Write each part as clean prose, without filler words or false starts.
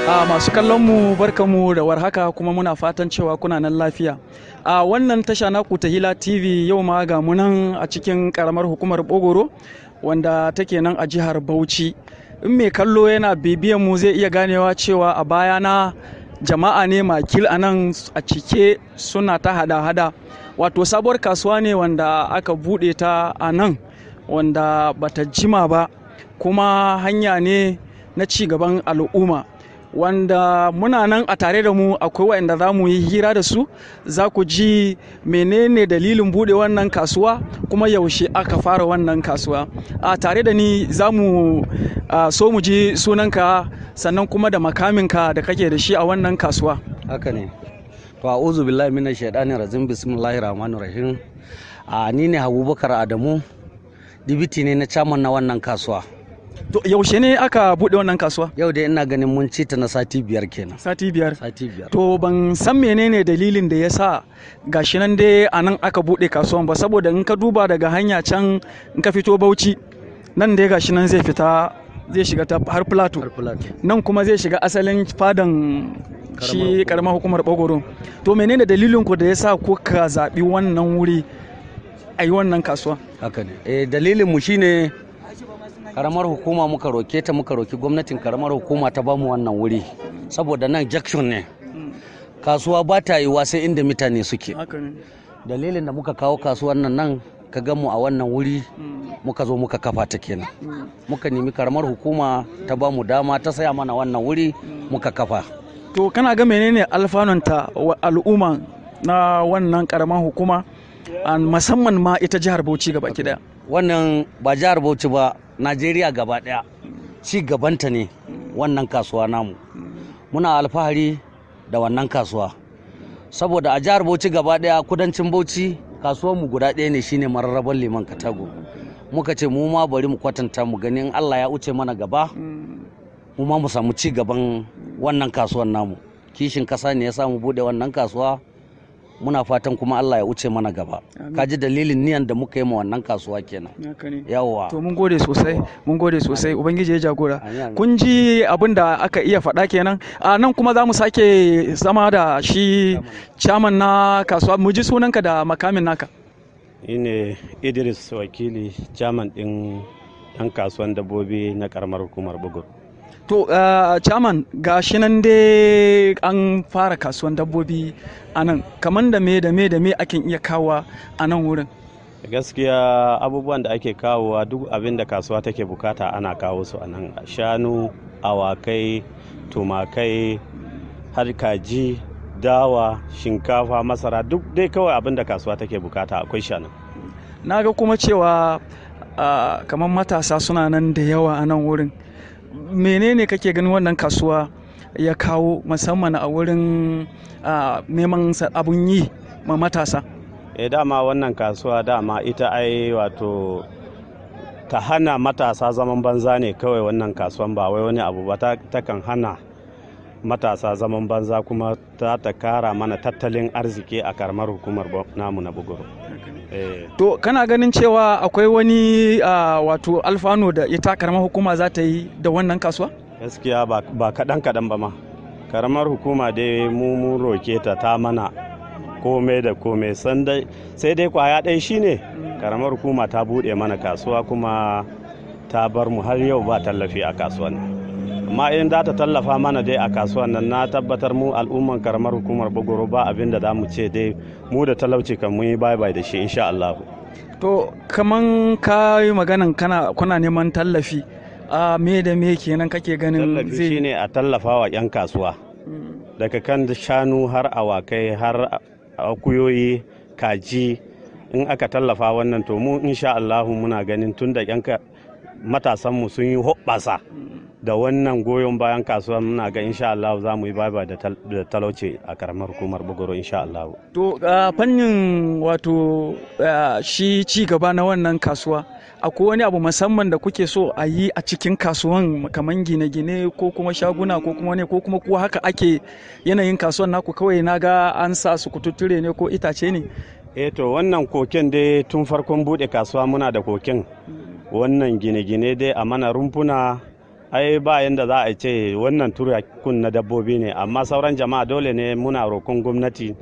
A masu kallon mu, barkamu da warhaka, kuma muna fatan cewa kuna nan lafiya. A wannan tasha naku ta Hila TV, yau ma ga mu nan a cikin karamar hukumar Bogoro wanda take nan a jihar Bauchi. In mai kallo yana bibiyan mu, zai iya ganewa cewa a bayana jama'a ne makil a nan a cike, suna ta hada-hada. Wato sabuwar kasuwa ne wanda aka buɗe ta a nan, wanda bata jima ba, kuma hanya ne na ci gaban al'umma. Wanda muna nan a tare da mu akwai waɗanda za mu yi hira da su, za ku ji menene dalilin buɗe wannan kasuwa, kuma yaushe aka fara wannan kasuwa. A tare da ni za mu so mu ji sunanka, sannan kuma da makaminka da kake da shi a wannan kasuwa. Haka ne. To, a'udhu billahi minash shaitani rajim, bismillahir rahmanir rahim. A ni ne Abubakar Adamu, deputy ne na chairman na wannan kasuwa. To, yaushe ne aka buɗe wannan kasuwa? Yau dai ina ganin mun ci ta na sati 5 kenan. Sati 5? Sati 5. To, ban san menene dalilin da ya sa gashi nan dai a nan aka buɗe kasuwan ba, saboda in ka duba daga hanya can, in ka fito Bauchi nan dai, gashi nan zai fita, zai shiga ta har Plateau. Har Plateau. Nan kuma zai shiga asalin fadan shi karamar hukumar Bogoro. To, menene dalilin ku da ya sa kuka zaɓi wannan wuri a yi wannan kasuwa? Haka ne. Eh, dalilin mu shine karamar hukuma muka roke ta, muka roki gwamnatin karamar hukuma ta bamu wannan wuri, saboda nan junction ne. Kasuwa ba ta yiwuwa sai inda mutane suke. Haka ne. Dalilin da muka kawo kasuwan nan nan, ka gan mu a wannan wuri, muka zo muka kafa ta kenan. Muka nemi karamar hukuma ta ba mu dama, ta saya mana wannan wuri, muka kafa. To, kana ga menene alfanunta wa al'umma na wannan karamar hukuma, musamman ma ita jihar Bauchi gaba ki daya? Wannan ba jihar Bauchi ba, Najeriya gaba daya ci gabanta ne wannan kasuwa namu. Muna alfahari da wannan kasuwa, saboda a jihar Bauchi gaba daya, kudancin Bauchi, kasuwar mu guda ɗaya ne, shine Mararraban Liman Katago. Muka ce mu ma bari mu kwatanta mu gani, in Allah ya wuce mana gaba, mu ma mu samu ci gaban wannan kasuwan namu. Kishin kasa ne ya samu bude wannan kasuwa. Muna fatan kuma Allah ya wuce mana gaba. Kaji dalilin niyan da muka yi ma wannan kasuwa kenan. Yawwa. To, mun gode sosai, mun gode sosai. Ubangiji ya jagora. Amin, amin. Kun ji abin da aka iya faɗa kenan. A nan kuma za mu sake zama da shi chairman na kasuwa, mu ji sunanka da makamin naka. Ni ne Idris Wakili, chairman ɗin 'yan kasuwan dabbobi na karamar hukumar Bogoro. To, chairman, ga shi nan dai an fara kasuwan dabbobi a nan. Kamar da me da me da me akan iya kawa a nan wurin? Gaskiya abubuwan da ake kawowa, duk abin da kasuwa take bukata ana kawo su a nan. Shanu, awakai, tumakai, har kaji, dawa, shinkafa, masara, duk dai kawai abin da kasuwa take bukata akwai shi a nan. Na ga kuma cewa kamar matasa suna nan da yawa a nan wurin. Menene kake ganin wannan kasuwa ya kawo, musamman a wurin neman abun yi ma matasa? E, dama wannan kasuwa dama ita ai wato ta hana matasa zaman banza ne kawai. Wannan kasuwan ba wai wani abu ba, takan hana matasa zaman banza, kuma ta kara mana tattalin arziki a karamar hukumar namu na Bogoro. To, kana ganin cewa akwai wani wato alfano da ita karamar hukuma za ta yi da wannan kasuwa? Gaskiya ba kaɗan kaɗan ba ma. Karamar hukuma dai mu mun roke ta, ta mana komai da komai. Sai dai kwaya ɗaya shine karamar hukuma ta buɗe mana kasuwa kuma ta bar mu har yau ba tallafi a kasuwan. Amma in za ta tallafa mana dai a kasuwan nan, na tabbatar mu al'umman karamar hukumar Bogoro ba abin da za mu ce dai, mu da talauci kan mun yi bye bye da shi, insha Allah. To, kaman ka yi maganan kana kuna neman tallafi, a me da me kenan kake ganin Tallafi zai shine a tallafa wa 'yan kasuwa, daga kan shanu har awakai har akuyoyi, kaji. In aka tallafa wannan, to mu insha Allahu muna ganin tun da 'yan matasanmu sun yi hoɓɓasa da wannan goyon bayan kasuwa, muna ga insha Allah za mu yi bye da talauci a karamar hukumar Bogoro, insha Allah. To, a fannin wato shi ci gaba na wannan kasuwa, akwai wani abu musamman da kuke so a yi a cikin kasuwan, kamar gine-gine ko kuma shaguna ko kuma ne, ko kuma ko haka ake yanayin kasuwan naku kawai? Na ga an sa su kututture ne ko itace ne? Eh, to, wannan koken dai tun farkon bude kasuwa muna da koken wannan gine-gine dai a mana rumfuna. Ai Ai ba yanda za a ce wannan turakun na dabbobi ne, amma sauran jama'a dole ne muna roƙon gwamnati,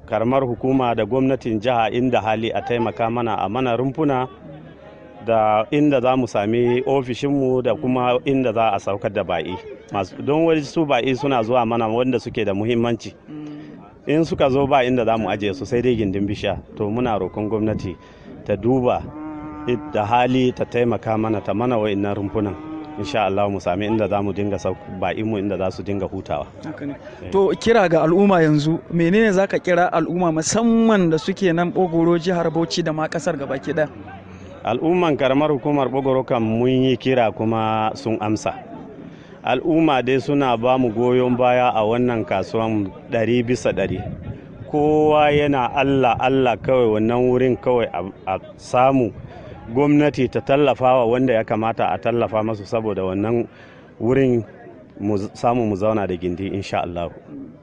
karamar hukuma da gwamnatin jiha, inda hali a taimaka mana a mana rumfuna da inda za mu sami ofishinmu da kuma inda za a saukar da baƙi. Don wasu baƙi suna zuwa mana wanda suke da muhimmanci, in suka zo ba inda za mu ajiye su sai dai gindin bishiya. To muna roƙon gwamnati ta duba da hali ta taimaka mana ta mana wa'innan rumfunan, insha Allah mu sami inda za mu dinga baƙi mu, inda za su dinga hutawa. To kira ga al'umma yanzu, menene zaka kira al'umma musamman da suke nan Bogoro, jihar Bauchi da ma kasar gabaki ɗaya? Al'umman karamar hukumar Bogoro kan mun yi kira kuma sun amsa. Al'umma dai suna ba mu goyon baya a wannan kasuwan 100%. Kowa yana Allah Allah kawai wannan wurin kawai a samu gwamnati ta tallafa wa wanda ya kamata a tallafa masu, saboda wannan wurin mu samu mu zauna da gindi, insha Allah.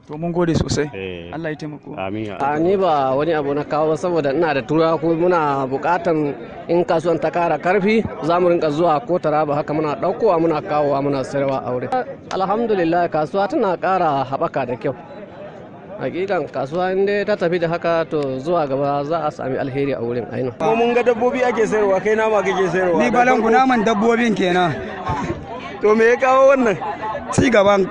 To mun gode sosai. Allah ya taimako. Amin. A ni ba wani abu na kawo, saboda ina da tura ko muna bukatan in kasuwan ta kara karfi za mu rinka zuwa ko Taraba haka, muna daukowa muna kawowa muna sayarwa a wurin. Alhamdulillah, kasuwa tana kara haɓaka da kyau. Hakikan kasuwa in dai ta tafi da haka, to zuwa gaba za a sami alheri a wurin ainihin. Ko mun ga dabbobi ake sayarwa, kai nama kake sayarwa? Ni balangu, naman dabbobin kenan. To me ya kawo wannan? Ci gaban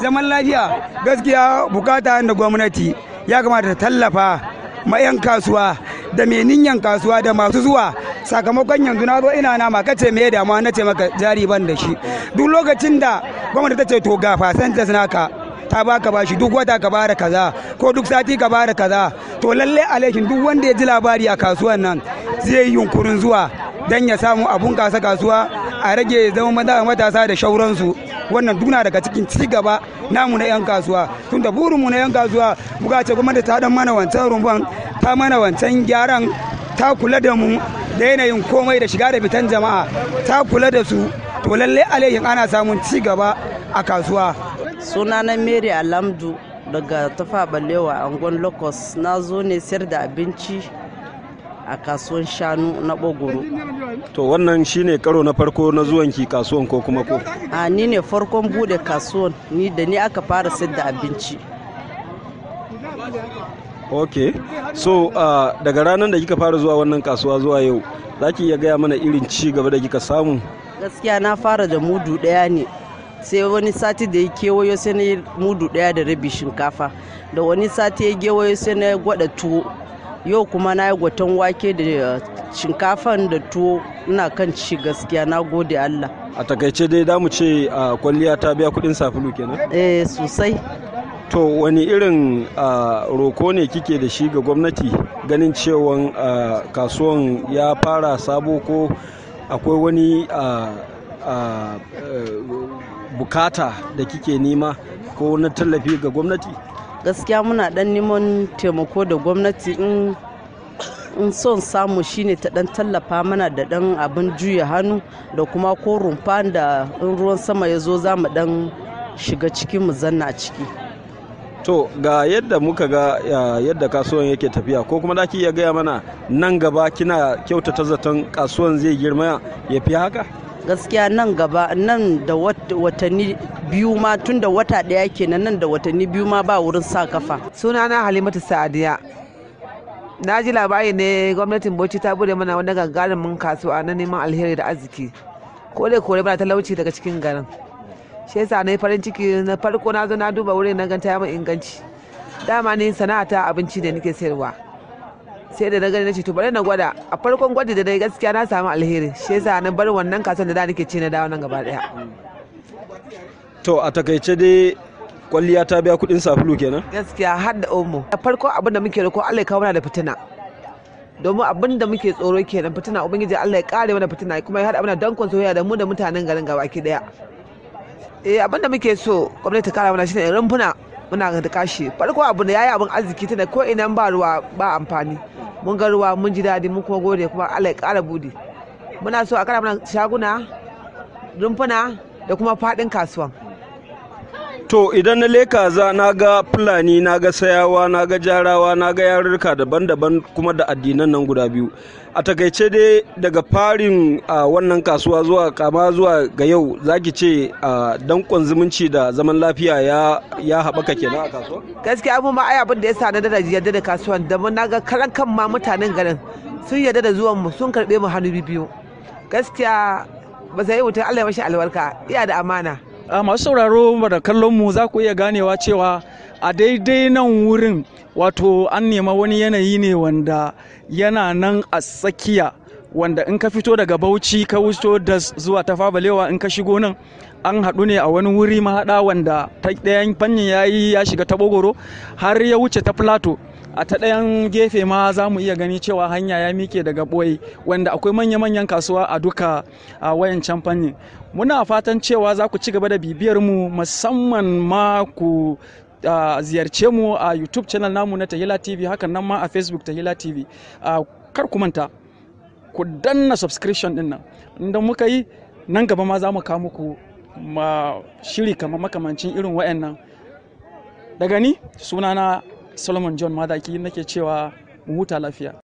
zaman lafiya. Gaskiya bukata da gwamnati ya kamata ta tallafa ma 'yan kasuwa da mai ninyan kasuwa da masu zuwa, sakamakon yanzu na zo ina nama, kace me damuwa, na ce maka jari ban da shi. Duk lokacin da gwamnati ta ce to ga percentage naka, ta baka bashi, duk wata ka bada kaza ko duk sati ka bada kaza, to lalle alaikin duk wanda ya ji labari a kasuwan nan zai yi yunkurin zuwa dan ya samu abun kasa kasuwa, a rage zama matasa da shauransu. Wannan duna daga cikin ci gaba namu na 'yan kasuwa, tunda burinmu na 'yan kasuwa muka ce gwamnati ta dan mana wancan rumban, ta mana wancan gyaran, ta kula da mu da yanayin komai da shiga da fitan jama'a, ta kula da su, to lalle alaihin ana samun ci gaba a kasuwa. Sunana Mary Alamdu daga Tafa Balewa, Angon Locust. Na zo ne sayar da abinci a kasuwan shanu na Bogoro. To wannan shine karo na farko na zuwanki kasuwan ko kuma ko? A ni ne farkon bude kasuwan, ni da ni aka fara sayar da abinci. Ok, so daga ranar da kika fara zuwa wannan kasuwa zuwa yau, za ki iya gaya mana irin ci gaba da kika samu? Gaskiya na fara da mudu ɗaya ne, sai wani sati da ya kewayo sai na yi mudu 1.5 shinkafa, da wani sati ya kewayo sai na gwada tuwo, yau kuma na yi gwaton wake da shinkafan da tuwo ina kan ci. Gaskiya na gode Allah. A takaice dai da mu ce kwalliya ta biya kudin sabulu kenan? Eh, sosai. To wani irin roko ne kike da shi ga gwamnati, ganin cewan kasuwan ya fara sabo, ko akwai wani bukata da kike nema ko na tallafi ga gwamnati? Gaskiya muna dan neman taimako da gwamnati, in son samu shine ta dan tallafa mana da dan abin juya hannu da kuma ko rumfa da in ruwan sama ya zo za mu dan shiga ciki mu zanna a ciki. To ga yadda muka ga yadda kasuwan yake tafiya, ko kuma da ki iya gaya mana nan gaba kina kyautata zaton kasuwan zai girma ya fi haka? Gaskiya nan gaba, nan da watanni 2 ma, tun da wata ɗaya kenan, nan da watanni 2 ma ba wurin sa kafa. Sunana Halimatu Sa'adiya. Na ji labari ne gwamnatin Bauchi ta bude mana wani gagarumin kasuwa na neman alheri da arziki. Kore kore bana talauci daga cikin garin. Shi yasa na yi farin ciki, na farko na zo na duba wurin, na ganta ya min inganci. Dama ni sana'ata abinci da nake sayarwa. Sai da na gani na ce to bari na gwada. A farkon gwaji da na yi, gaskiya na samu alheri. Shi yasa na bar wannan kasuwan da da nake ci na dawo nan gaba daya. To a takaice dai kwalliya ta biya kudin sabulu kenan? Gaskiya har da omo. Da farko abin da muke roƙo, Allah ya kawo mana da fitina, domin abin da muke tsoro kenan, fitina. Ubangiji Allah ya kare mana fitina kuma ya haɗa mana dankon soyayya da mu da mutanen garin gabaki daya. Eh, abin da muke so gwamnati ta kara mana shine rumfuna. Muna da kashi farko abu da yayi abin arziki, tunda ko ina ba ruwa ba amfani. Mun ga ruwa, mun ji daɗi, mun kuma gode, kuma Allah ya kara budi. Muna so a kara mana shaguna, rumfuna da kuma faɗin kasuwan. To idan na leka za na ga Fulani, na ga Sayawa, na ga Jarawa, na ga yarurruka daban-daban kuma da addinan nan guda biyu. A takaice dai daga farin a wannan kasuwa zuwa kama zuwa ga yau, zaki ce a dankon zumunci da zaman lafiya ya haɓaka kenan a kasuwa? Gaskiya mu ma ai abin da ya sa na da yarda da kasuwan da mun naga karan kan ma mutanen garin sun yarda da zuwan mu, sun karbe mu hannu biyu. Gaskiya ba sai mutum Allah ya mashi albarka, iya da amana. A masu sauraro da kallon mu, za ku iya ganewa cewa a daidai nan wurin, wato an nema wani yanayi ne wanda yana nan a tsakiya, wanda in ka fito daga Bauchi ka wuce da zuwa Tafawa Balewa, in ka shigo nan an haɗu ne a wani wuri mahaɗa, wanda ta ɗayan fannin ya yi ya shiga ta Bogoro har ya wuce ta Plateau. A ta ɗayan gefe ma za mu iya gani cewa hanya ya mike daga ɓoye, wanda akwai manya-manyan kasuwa a duka a wayancan fannin. Muna fatan cewa za ku ci gaba da bibiyar mu, musamman ma ku ziyarce mu a YouTube channel namu na Tahila TV, hakan nan ma a Facebook Tahila TV. Kar ku manta ku danna subscription din nan. Inda muka yi nan gaba ma za mu kawo muku ma shiri kamar makamancin irin wayannan. Daga ni, sunana Solomon John Madaki, nake cewa mu huta lafiya.